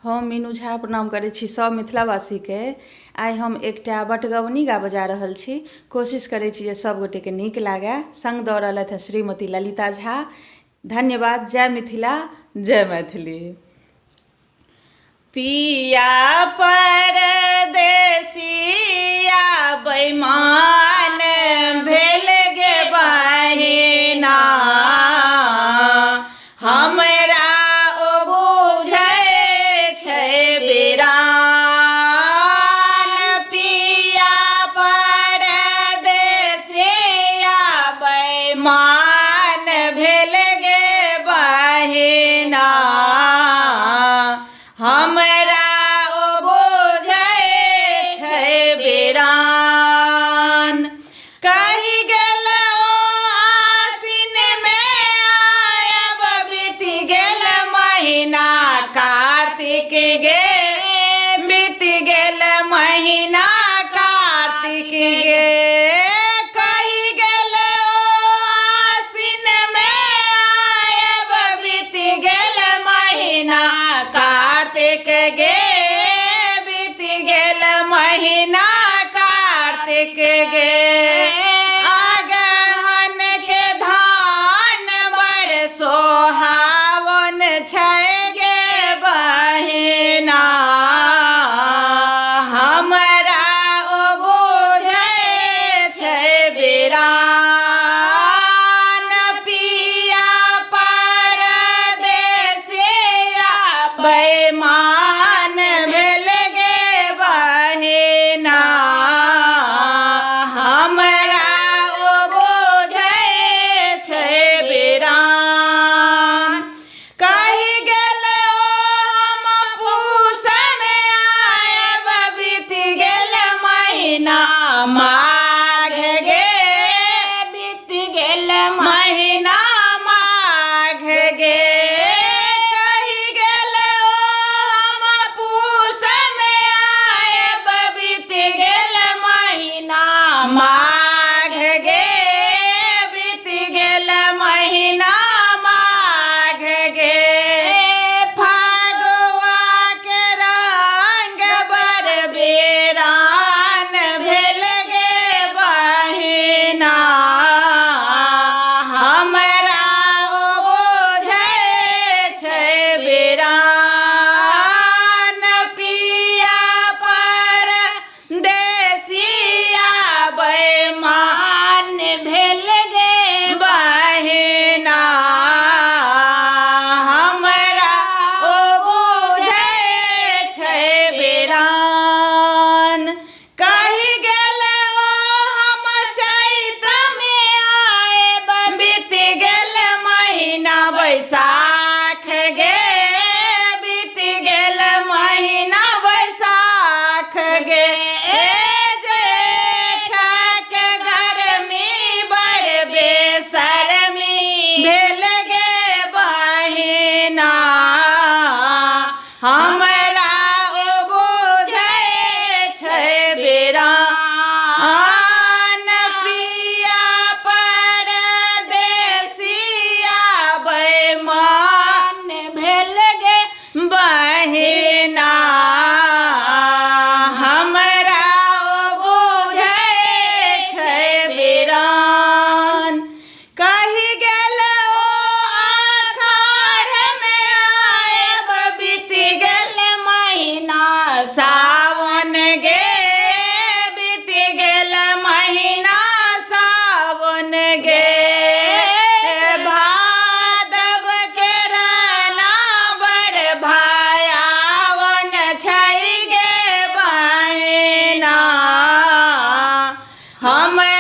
हम मीनू झा प्रणाम करै छी सभ मिथिलावासीके। आइ हम एकटा बटगबनी गाबऽ जा रहल छी। कोशिश करै छी जे सभगोटेके नीक लागए। सङ्ग दऽ रहलथि हेँ श्रीमती ललिता झा। धन्यवाद। जय मिथिला, जय मैथिली। पिया परदेसिया बैमान भेल गे बहिना, हमरा ओ बुझै छै बिरान। पिया परदेसिया बैमान भेल गे बहिना, हमरा ओ बुझै छै बिरान। कहि गेल ओ आसिन मे आयब, बीत गेल महीना कार्तिक गे, बीत गेल महीना कार्तिक गे। कहि गेल ओ आसिन मे आयब, बीत गेल महीना कार्तिक गे, बीत गेल महीना कार्तिक गे। अगहन के धान बड़ सोहावन छै गे बहिना, हमरा ओ बुझै छै बिरान। पिया परदेसिया बैमान भेल गे बहिना, हमरा ओ बुझै छै बिरान। कहि गेल ओ हम पूस मे आयब, बीत गेल महीना माघ गे, बीत गेल महीना माघ गे। कहि गेल ओ हम पूस मे आयब, बीत गेल महीना माघ गे, बीत गेल महीना माघ गे। फगुआ के रंग बड़ बेरान भेल गे बहिना, हमरा ओ बुझै छै बिरान। पिया परदेसिया बैमान भेल गे बहिना, हमरा ओ बुझै छै बिरान। कहि गेल ओ हम चैत मे आयब, बीत गेल महीना बैसाख गे, बीत गेल महीना बैसाख गे। जेठक गरमी बड़ बेसरमी भेल गे बहिना, हमरा ओ बुझै छै बिरान। पिया परदेसिया बैमान भेल गे बहिना, हमरा ओ बुझै छै बिरान। कहि गेल ओ आषाढ़ मे आयब, बीत गेल महीना सावन गे, बीत गेल महीना सावन गे। भादव के राना बड़ भयावन छै गे बहिना, हमरा